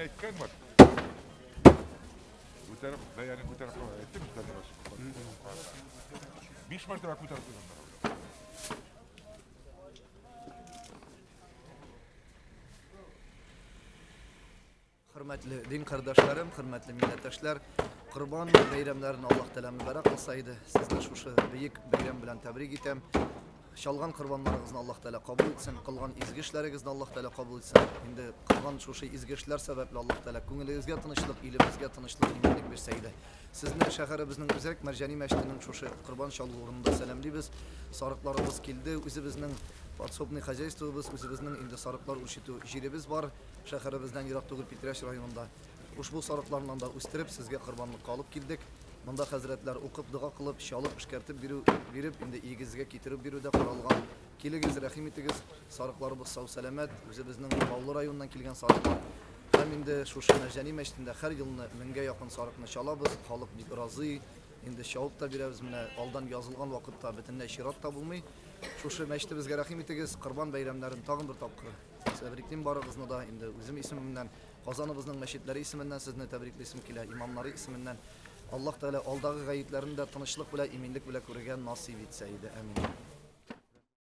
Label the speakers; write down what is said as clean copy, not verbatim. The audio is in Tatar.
Speaker 1: әйткән бар. Күтәреп, бәяне күтәреп куя. Әйттем бит әле. Биш мәртәбә күтәреп куйганнар.
Speaker 2: Хөрмәтле дин кардәшләрем, хөрмәтле милләттәшләр, Корбан бәйрәмнәрен Аллаһ Тәгалә мөбарәк кылса иде. Сезне шушы бөек бәйрәм белән тәбрик итәм. Чалган корбаннарыгызны Аллаһ Тәгалә кабул итсен, кылган изге эшләрегезне Аллаһ Тәгалә кабул итсен. Инде кылган шушы изге эшләр сәбәпле Аллаһ Тәгалә күңелегезгә тынычлык, илебезгә тынычлык, иминлек бирсә иде. Сезне шәһәребезнең үзәк Мәрҗани мәчетенең шушы корбан чалу урынында сәламлибез. Сарыкларыбыз килде, үзебезнең подсобный хозяйствобыз, үзебезнең инде сарыклар үрчетү җиребез бар. Шәһәребездән ерак түгел Питрәч районында. Ушбу сарыкларыннан да үстереп, сезгә корбанлыкка алып килдек. Монда хәзрәтләр укып, дога кылып, чалып, эшкәртеп бирү, биреп, инде өегезгә китереп бирү дә каралган. Килегез, рәхим итегез. Сарыкларыбыз сау-сәламәт, үзебезнең Баулы районыннан килгән сарыклар. Һәм инде шушы Мәрҗани мәчетендә һәр елны меңгә якын сарыкны чалабыз, халык бик разый. Инде чабып та бирәбез, менә алдан язылган вакытта бөтенләй чират та булмый. Шушы мәчетебезгә рәхим итегез, Корбан бәйрәмнәрен тагын бер тапкыр тәбриклим барыгызны да, инде үзем исемемнән, Казаныбызның мәчетләре исеменнән сезне тәбриклисем килә, имамнары исеменнән. Аллаһ Тәгалә алдагы гаетләрне дә тынычлык белән, иминлек белән күрергә насыйп итсә иде. Әмин.